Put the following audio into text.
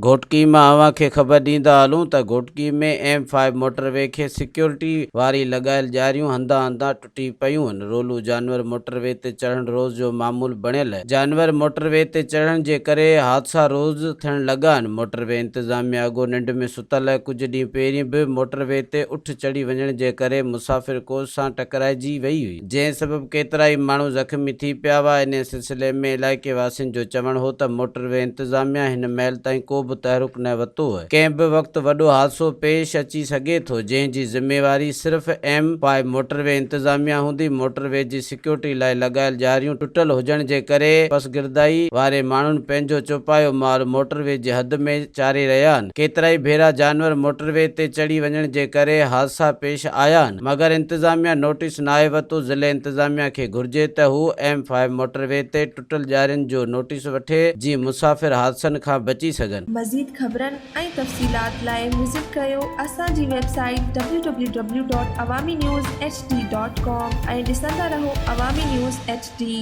گهوٽڪي مان اوهان کي خبر ڏيندا هلون ته Ghotki ۾ M five motor V کي سيڪيورٽي واري لڳايل ڄاريون هنڌان هنڌان ٽٽي پيون هن رولو جانور موٽر وي تي چڙهڻ روز جو معمول بڻيل جانور موٽر وي تي چڙهڻ جي ڪري حادثا روز ٿيڻ لڳا آهن موٽر وي انتظاميا اڳو ننڊ ۾ ستل ڪجهه ڏينهن پهرين به موٽر وي تي اٺ چڙهي وڃڻ جي ڪري مسافر ڪوچ سان ٽڪرائجي وئي هئي. جنهن سبب ڪيترائي ماڻهو زخمي ٿي پيا هئا، انهي سلسلي ۾ علائقي واسين جو چوڻ هو ته موٽر وي انتظاميا هن مهل تائين ڪو به تحرڪ نه ورتو آهي، ڪنهن به وقت وڏو حادثو پيش اچي سگهي ٿو، جنهن جي ذميواري صرف ايم فائيو موٽر وي انتظاميا هوندي، موٽر وي جي سيڪيورٽي لاء لڳايل ڄاريون ٽٽل هجڻ جي ڪري پسگردائي واري ماڻهن پنهنجو چوپايو مال موٽر وي جي حد ۾ چاري رهيا آهن، ڪيترائي ڀيرا جانور موٽر وي تي چڙهي وڃڻ جي ڪري حادثا پيش آيا آهن. مگر انتظاميا نوٽيس ناهي ورتو، ضلعي انتظاميا کي گهرجي ته هو ايم فائيو موٽر وي تي ٽٽل ڄارين جو نوٽيس وٺي جيئن مسافر حادثن کان بچي سگهن. مزيد خبرن ۽ تفصيلات لاء وزٽ ڪريو اسان جي website W W W dot Awami news H D dot com ۽ ڏسندا رهو عوامي نيوز ايڇ ڊي.